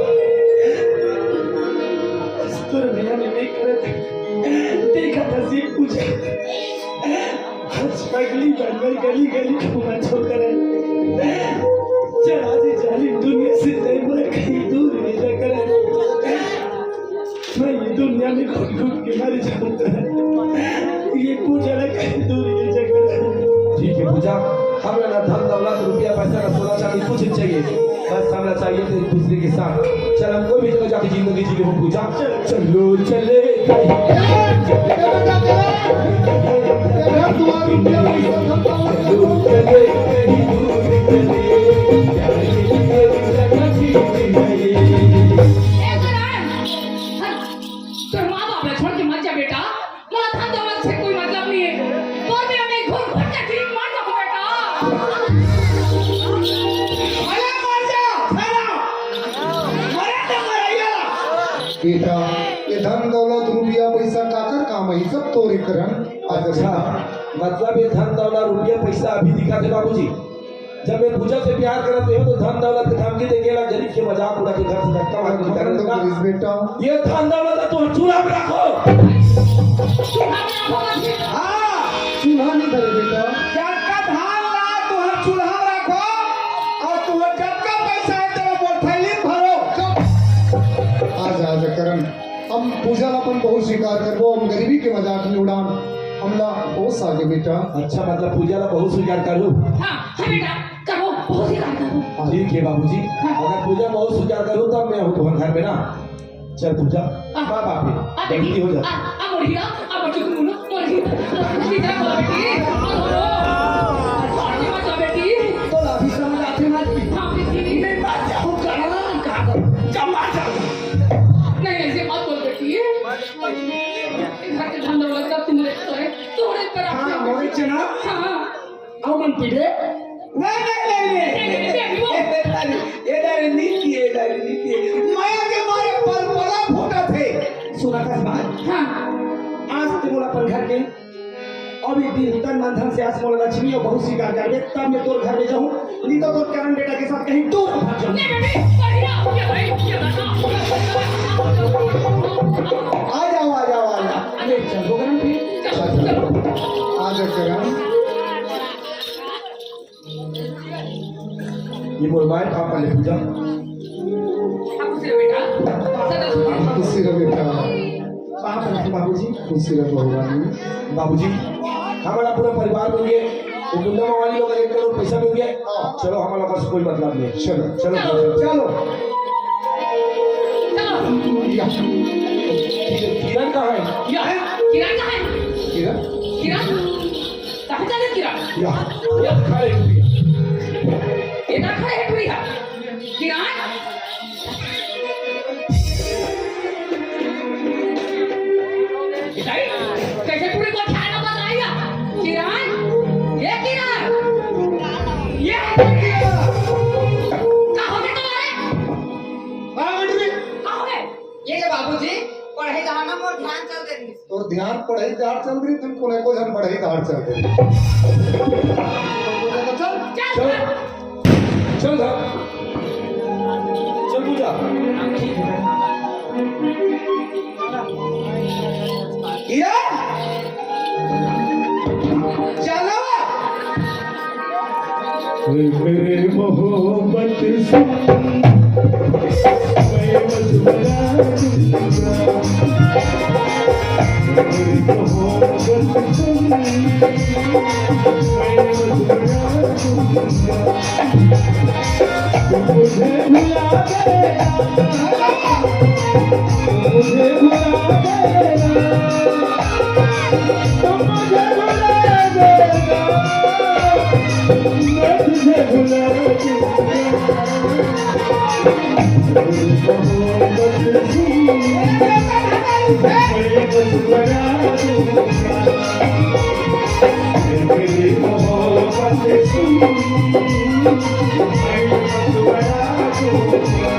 तोर भैया ने नहीं करत, देखा था जी पूजा। आज पगली बनकर गली गली घूमा छोड़ करे। चला जी जालिम दुनिया से तय मोला कहीं दूर ले जा करे। मैं ये दुनिया में घुट घुट के मर जाऊंगा। ये पूजा ला कहीं दूर ले जा करे। ठीक है पूजा, हमरा ना धन दौलत, रुपया पैसा ना, सोना चांदी कुछ नहीं चाहिए। बस हमला चाहिए थे एक दूसरे के साथ। चल, हम कोई भी जगह जाके जिंदगी जी लेबो पूजा। चलो चले कहीं। चलो चले कहीं दूर चले। प्यार के लिए जगह जी नहीं। ए, करण! हट! तोर माँ बाप ला छोड़ के मत जा बेटा। मोला धन दौलत से कोई मतलब नहीं है। तोर बिना मैं घुट घुट के जीत मर जाऊँ बेटा। अरे मर जा, साला। मरे तो मरैया। बेटा, ये धन दौलत, रुपया पैसा काकर काम है? सब तोरे करन। अच्छा, मतलब ये धन दौलत, रुपया पैसा अभी दिखा दे बाबूजी। जब मैं पूजा से प्यार करत रहे तो धन दौलत के धमकी दे के ला, गरीब के मजाक उड़ा के घर से धक्का मार के निकाल देता। बेटा, ये धन दौलत तो तुम चूल्हा में रखो। चूल्हा में रखो, हाँ। चूल्हा नहीं धरे बेटा। जतका धान ला तुहर चूल्हा में रखो और तुहर जतका पैसा है तेरा मोर थैली में भरो। चुप। आजा, आजा करण, हम पूजा ला अपन बहुत स्वीकार करबो, हम गरीबी के मजाक नहीं उड़ान, हमला होश आगे बेटा। अच्छा, मतलब पूजा ला बहुत स्वीकार कर लूं? हाँ, हाँ बेटा, करो, बहुत स्वीकार करो। ठीक है बाबूजी, हाँ। अगर पूजा बहुत स्वीकार करूँ तब मैं हूँ तुम्हारे घर में ना। चल पूजा, आ, बाप रे, आ बेटी, गलती हो जाती। आ, आ मोर हीरा, आ बच्चों को मुनो, मोर हीरा, सीधा बोल बेटी, आ बोलो, आ बेटी, मत जा बेटी। तो अभी समझ आते ना। हाँ बेटी। मैं मर जाऊँ कहाँ? कहाँ? जब मर जाऊँ। नहीं, ऐसे मत बोल बेटी। घर के धन दौलत का तुम्हारे पर है, तुम्हारे पर हाँ, मोरे चना। हाँ। अउ मन पीटे? नहीं, नहीं, नहीं, नहीं। नहीं, नहीं, नहीं, वो ए दारी, ए दारी, नीति, ए दारी, नीति। मया के मारे पलपला फूटत हे। सुना कस बात? हाँ। आज ते मोला अपन घर के, अभी दिन तन मन धन से आज मोला लक्ष्मी अउ बहू स्वीकार करबे, तब मैं तोर घर में जाहूँ, नहीं तो तोर करण बेटा के साथ कहीं दूर भाग जाऊँ। नहीं, नहीं, नहीं, बढ़िया, ये भाई, ये भाई। आ जाओ, आ जाओ, आ जाओ। अरे, चल, वो करण फिर। चल, चल। आ जाओ, करण। ये बोल भाई, पापा ले पूजा। खुशी रहो बेटा। सदा सुखी रहो। खुशी रहो बेटा। पापा रहो बाबूजी। खुशी रहो भगवान। बाबूजी, हमारा पूरा परिवार मिल गए, वो गुंडा मवाली लोग एक करोड़ पैसा मिल गए। हाँ। चलो, हमारा बस कोई मतलब नहीं। चलो, चलो, चलो। चलो। चलो। या। किरण कहाँ है? या। किरण कहाँ है? किरण? किरण? कहाँ चले किरण? या, या खड़े हुए। ये ना खड़े हुए। किरण? इधर ही। कैसे पूरी को खाना बन रही है? किरण? ये किरण? ये किरण? कहाँ हो गए तुम्हारे? हाँ, बेटी। कहाँ हो गए? ये ले बाबूजी, पढ़ाई कहाँ ना मोर ध्यान चल दे रही। तोर ध्यान पढ़ाई डार चल रही, तुम कोने को झन पढ़ाई डार चल रही। चल, चल, चल, चल पूजा। हीरा, चलो। मेरे मोहब्बत से मैं मजबूरा दूंगा। मेरी मोहब्बत से मैं मजबूरा दूंगा। तू मुझे भुला गया, तू मुझे भुला गया, तू मुझे भुला गया। मैं तुझे भुला दूंगा। मोहब्बत से मैं बस बना दूंगा। मेरी मोहब्बत से मैं बस बना दूंगा।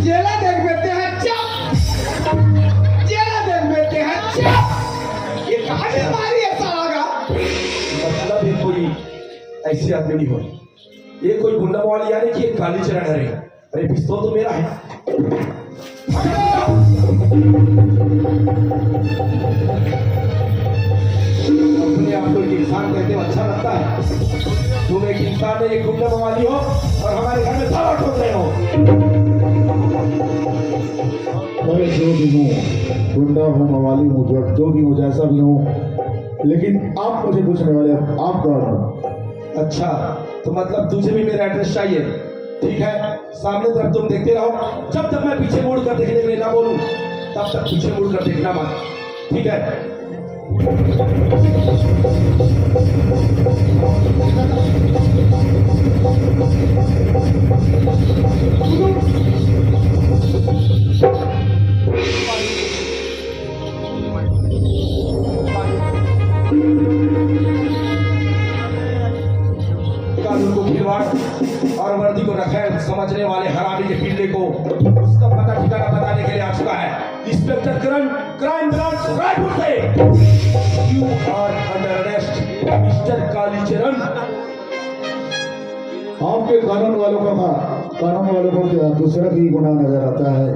जेला देखबे तेहा चुप, जेला देखबे तेहा चुप। ये कहाँ बीमारी है साला का? मतलब ये कोई ऐसी आदमी नहीं हो, ये कोई गुंडा मवाली यानी कि एक कालीचरण है। अरे, पिस्तौल तो मेरा है। अपने आप को एक इंसान कहते हो, अच्छा लगता है? तुम एक इंसान नहीं, एक गुंडा मवाली हो और हमारे घर में ताला ठोक रहे हो। अरे, जो भी हूँ, गुंडा हूँ, मवाली हूँ, जो, जो भी हूँ, जैसा भी हूँ, लेकिन आप मुझे पूछने वाले, आप कौन हो? अच्छा, तो मतलब तुझे भी मेरा एड्रेस चाहिए? ठीक है, सामने तरफ तुम देखते रहो, जब तक मैं पीछे मुड़ कर देखने के लिए ना बोलूं, तब तक पीछे मुड़ कर देखना मत। ठीक है। कानून को खिलवाड़ और वर्दी को नखैर समझने वाले हरामी के पिल्ले को उसका पता ठिकाना बताने के लिए आ चुका है इंस्पेक्टर किरण, क्राइम ब्रांच रायपुर से। You are under arrest, mister Kalicharan. आपके कानून वालों का, कानून वालों को क्या दूसरा भी गुनाह नजर आता है?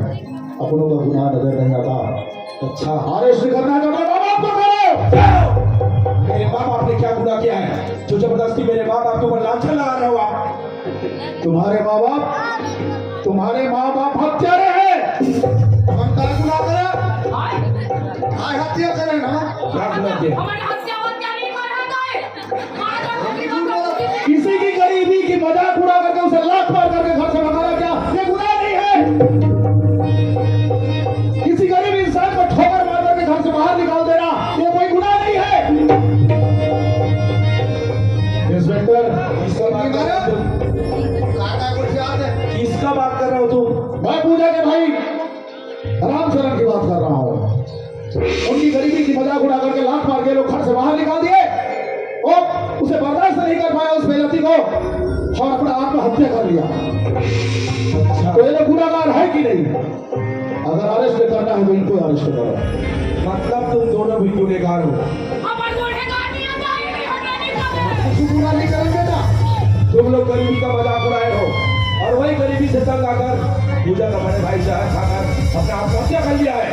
अपनों का गुनाह नजर नहीं आता। अच्छा, अरेस्ट करना है तो मेरे माँ बाप को करो। मेरे माँ बाप ने क्या गुनाह किया है जो जबरदस्ती मेरे माँ बाप के ऊपर लांछन लगा रहे हो आप? तुम्हारे माँ बाप, तुम्हारे माँ बाप हत्यारे हैं। हम का गुनाह करा? काय हत्या करे ना? क्या गुनाह किया? किसी की गरीबी की मजाक उड़ा करके उसे लात मार करके घर से भगाना क्या ये गुनाह नहीं है? किसी गरीब इंसान को ठोकर मार करके घर से बाहर निकाल देना ये कोई गुनाह नहीं है? इंस्पेक्टर, किसका बात कर रहे हो तुम? किसका बात कर रहे हो तुम? मैं पूजा के भाई रामचरण की बात कर रहा हूँ। उनकी गरीबी की मजाक उड़ा करके लात मार के लोग घर से बाहर निकाल दिए। वो उसे बर्दाश्त नहीं कर पाया उस बेइज्जती को और अपना आत्महत्या कर लिया। अच्छा। तो ये लोग गुनाहगार है कि नहीं? अगर अरेस्ट करना है तो इनको अरेस्ट करो। मतलब तुम दोनों भी गुनहगार हो। अपन गुनहगार नहीं होता, ये नहीं होता, नहीं होता। कुछ बुरा नहीं करेंगे ना। तुम लोग गरीबी का मजाक उड़ाए हो और वही गरीबी से तंग आकर पूजा का बड़े भाई जहर खाकर अपने आप को हत्या कर लिया है।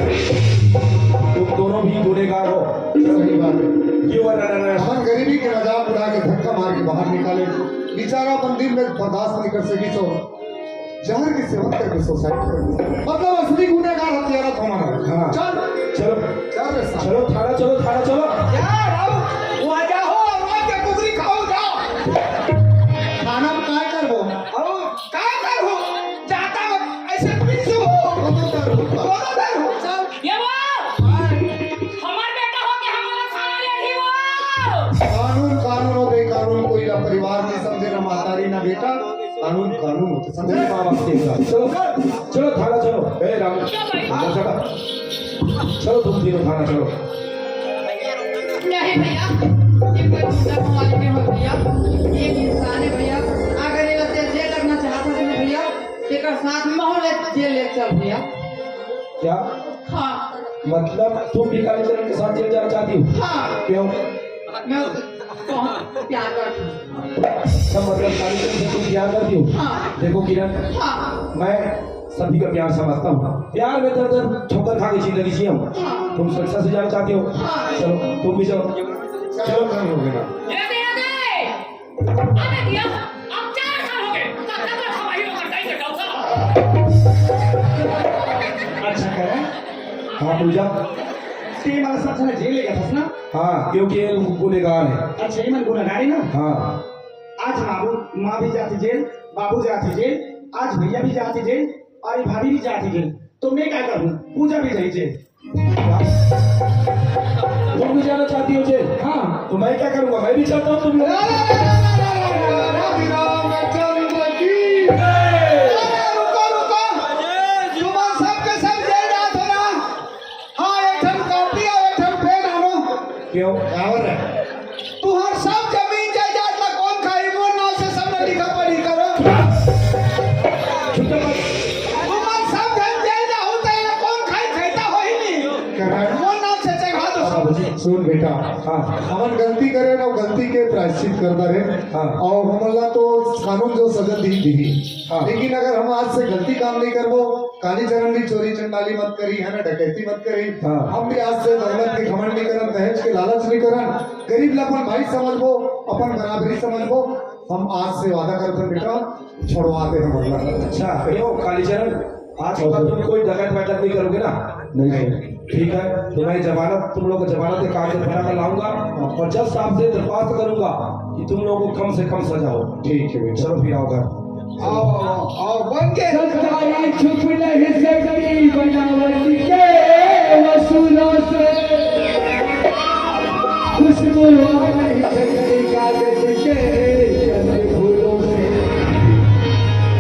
तुम दोनों भी गुनहगार हो। सही बात है। You are under arrest। अपन गरीबी के मजाक उड़ा के धक्का मार के बाहर निकाले। बेचारा अपन दिन में बर्दाश्त नहीं कर सकी तो जहर के सेवन करके सुसाइड कर ली। मतलब असली गुनहगार हत्यारा था हमारा। हाँ। चल। चलो। चल रे साहब। चलो थाना चलो, थाना चलो। यार, अब वजह हो, आवाज के कुकरी खाओ, जाओ। थाना में काय करबो? अब काय करबो? जाता मत, ऐसे पीछे हो। दोनों दर हो। दोनों दर हो। चल। ये वो! हमार बेटा हो के हमारा खाना ले रही वो! कानून, कानून हो, बेकानून कोई ना परिवार नहीं समझे, ना महतारी, ना बेटा। कानून, कानून होते समझे। माँ बाप के साथ। चलो, चलो थाना चलो। ए राम, क्यों भाई? चलो, चलो। चलो तुम तीनों थाना चलो। नहीं भैया, ये कोई गुंडा मवाली नहीं हो भैया, ये एक इंसान है भैया। अगर ये जेल, जेल लगना चाहता है भैया, तेकर साथ में हो ले, जेल ले चल भैया। क्या? हाँ। मतलब तुम भी कालीचरण के साथ जेल जाना चाहती हो? हाँ। क्यों? मैं उससे बहुत प्यार करती हूँ। अच्छा, मतलब कालीचरण से तुम प्यार करती हो? हाँ। देखो किरण, हाँ। मैं सभी का प्यार समझता हूँ। प्यार में दर दर ठोकर खा के जिंदगी जिया हूँ। हाँ। तुम सुरक्षा से जाना चाहती हो? हाँ। चलो, तुम भी चलो। चलो, काम हो गया। ये दे, ये दे। अबे भैया, अब चार साल हो गए, कब तक हमारी वो करता ही करता होगा? हाँ पूजा। ते मला सब झन जेल ले गे हस ना? हाँ, क्योंकि ये गुनहगार है। अच्छा, ये मन गुनहगार है ना? हाँ। आज माँ भी, माँ भी जाती जेल, बाबू जाती जेल, आज भैया भी जाती जेल और ये भाभी भी जाती जेल। तो मैं क्या करूँ? पूजा भी जाई जेल। तुम भी जाना चाहती हो जेल? हाँ। तो मैं क्या करूँगा? मैं भी चाहता हूँ तुम लोग। राम राम राम राम राम राम राम राम राम राम राम। अरे रुको, रुको। तुम सबके सब जेल जात हो ना? हाँ, एक ठन कॉपी और एक ठन पेन आनो। क्यों? काबर है? तुहर सब जमीन जायदाद ला कौन खाही? मोर नाम से सब ला लिखा पढ़ी करो। चुप कर। तुमन सब झन जेल जाहू त एला कौन खाही? खैता होही नहीं। करा। मोर नाम से चघा दो सब। सुन बेटा, हाँ। हमन गलती करे ना, गलती के प्रायश्चित करता रहे। हाँ। और हमन ला तो कानून जो सजा दी, दी। हाँ। लेकिन अगर हम आज से गलती काम नहीं करबो, कालीचरण भी चोरी चंडाली मत करी, है ना, डकैती मत करी। हाँ। हम भी आज से दौलत के घमंड नहीं करन, दहेज के लालच नहीं करन, गरीब ला अपन भाई समझबो, अपन बराबरी समझबो। हम आज से वादा करथन बेटा, छोड़वा दे हमन ला। अच्छा, यो कालीचरण, आज के बाद तुम कोई डकैत वकैत नहीं करोगे ना? नहीं। ठीक है, तो मैं जमानत, तुम लोग को जमानत के कागज बना कर लाऊंगा और जज साहब से दरख्वास्त करूंगा कि तुम लोगों को कम से कम सजा हो। ठीक है बेटा। चलो फिर आओ घर। आओ, आओ, आओ, बन के। सच्चाई छुप नहीं सकती बनावट के वसूलों से। खुशबू आ नहीं सकती कागज के चंद फूलों से।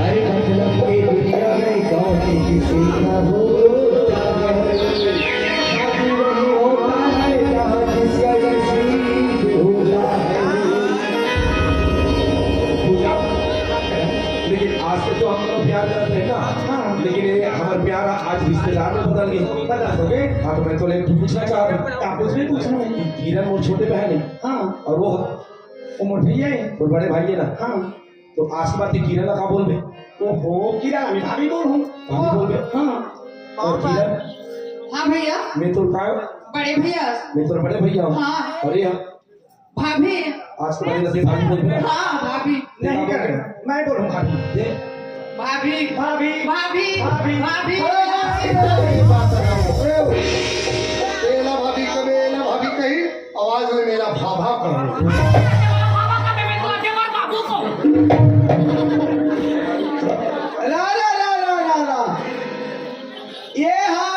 अरे मतलब की दुनिया में कौन किसी का होता है? शादी वही होता है जहाँ जिसका नसीब होता है। पूजा, लेकिन आज तक तो हम लोग प्यार करते हैं ना? हाँ। लेकिन ये हमारा प्यार आज रिश्तेदार में बदल गया। बदल हो गए? हाँ, तो मैं तो ले पूछना चाह रहा हूँ। आप कुछ भी पूछना है। कि किरण मोर छोटे बहन है। हाँ। और वो वो मोर भैया है। मोर बड़े भाई है ना? हाँ। तो आज के बाद ये किरण ला का बोलबे? ओहो, किरण, अभी भाभी बोलहूँ। भाभी बोलबे? हाँ। और किरण? हाँ भैया। मैं तोर का? बड़े भैया। मैं तोर बड़े भैया हूँ। हाँ। और ये? भाभी। आज के बाद ये भाभी बोलबे ना? हाँ, भाभी। नहीं कर, मैं बोलूँ भाभी। ये? भाभी। भाभी। भाभी। भाभी। भाभी। अरे, अरे, अरे, अरे, बात सुनाओ। अरे, तेला भाभी कबे, एला भाभी कही। आवाज में मेरा भाभा करो। ला, ला, ला, ला, ला, ला। ये हा,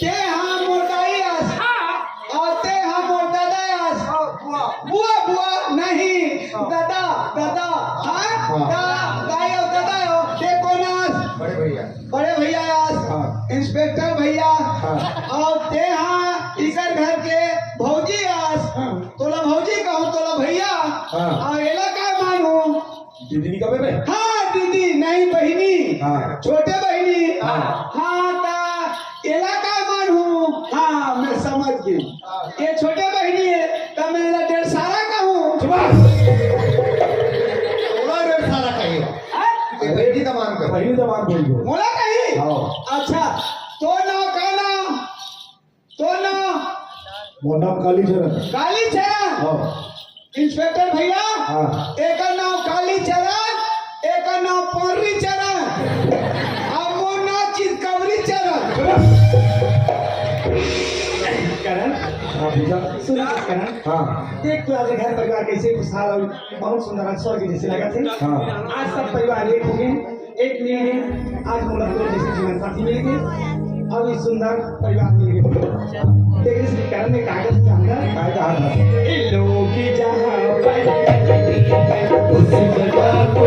ते हा मोर दाई आस। हाँ। और ते हा मोर दादा आस। हाँ, बुआ। बुआ, बुआ, नहीं। हाँ। दादा, दादा। हाँ? हाँ। दा-, दाई और दादा हो, ते कौन आस? बड़े भैया। बड़े भैया आस, हाँ। इंस्पेक्टर भैया, हाँ। और ते हा इकर घर के भौजी आस, हाँ। तोला भौजी कहूँ, तोला भैया, हाँ। और एला का मानू? दीदी नहीं कबे बे? हाँ, दीदी, नहीं बहिनी, हाँ। छोटे बहिनी, हाँ। हाँ, ता एला का मानू? हाँ, मैं समझ गई। ये छोटे बहिनी है, त मैं एला डेढ़ सारा कहूँ। चुप। ओला डेढ़ सारा कही। हाँ? ये बहिनी दमान कर। बहिनी दमान बोल दो। मोला कही? हाँ। अच्छा, तो नाम का नाम? तो नाम? मोर नाम कालीचरण। कालीचरण? हाँ। इंस्पेक्टर भैया, हाँ। एकर नाम कालीचरण, एकर नाम पर्री चरण, अब मोर नाम चितकबरी चरण। करण, हाँ भैया। सुन करण, हाँ। देख तो आज घर परिवार कैसे खुशहाल और बहुत सुंदर, आज स्वर्ग जैसे लगा थे। हाँ। आज सब परिवार एक हो गए। एक मिल गए, आज मोला तोर जैसे जीवन साथी मिल गए। अब ये सुंदर परिवार मिल गए। तेरे से करने कागज के अंदर काय कहा था? ये लोग जहाँ पर उस जगह को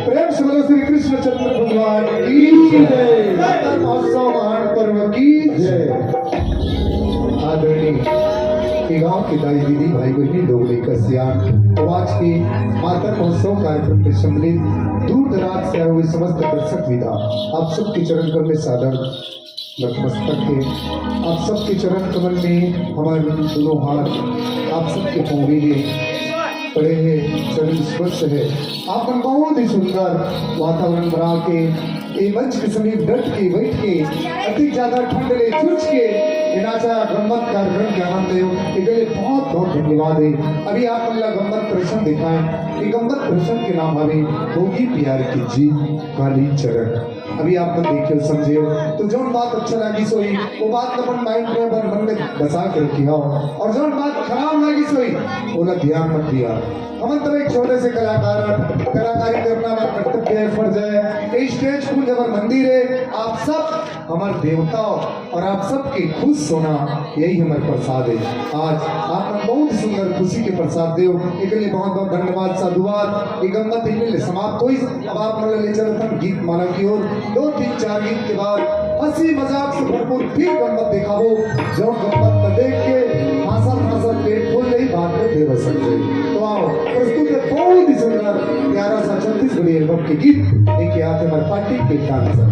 प्रेम से बोलो श्री कृष्ण चंद्र भगवान की जय। माता महोत्सव महान पर्व की जय। आदरणीय ये गांव के दाई दीदी, भाई बहनी, लोग लेकर सियान, तो आज के माता महोत्सव कार्यक्रम में सम्मिलित दूर दराज से आए हुए समस्त दर्शक विदा, आप सबके चरण कमल में सादर नतमस्तक है। आप सबके चरण कमल में हमारे दोनों हाथ, आप सबके पाँव में पड़े हैं, चरण स्पर्श है। आप मन बहुत ही सुंदर वातावरण बना के, ये मंच के समीप डट के, बैठ के, अधिक ज्यादा ठंड ले झुझ के, ये नाचा गम्मत कार्यक्रम के आनंद लेव। एकर लिए बहुत बहुत धन्यवाद है। अभी आप मन ला गम्मत प्रश्न दिखाए, ये गम्मत प्रश्न के नाम हवे भोगी प्यार की जीत काली चरण। अभी आप मन देखियो, समझियो, तो जौन बात अच्छा लागिस होही, वो बात अपन माइंड में, अपन मन में बसा के रखियो, और जौन बात खराब लागिस होही, ओला ध्यान मत दिया। हमन तो एक छोटे से कलाकार, कलाकारी करना हमारा कर्तव्य है, फर्ज है। ये स्टेज पूजा हमार मंदिर है, आप सब हमार देवता हो और आप सबके खुश होना यही हमार प्रसाद है। आज आप मन बहुत सुंदर खुशी के प्रसाद देव, एकर लिए बहुत बहुत धन्यवाद, साधुवाद। ये गम्मत इतने ले समाप्त होइस। अब आप मन ले चलथन गीत माला की ओर। दो तीन चार गीत के बाद हंसी मजाक से भरपूर फिर गम्मत दिखाबो। जो गम्मत न देख के हाँसत हाँसत पेट फूल जाही, बाद में बेबस हो जाही। तो आओ, प्रस्तुत है बहुत ही सुंदर प्यारा सा छत्तीसगढ़ी एल्बम के गीत। एक याद है हमारे पार्टी के डांसर।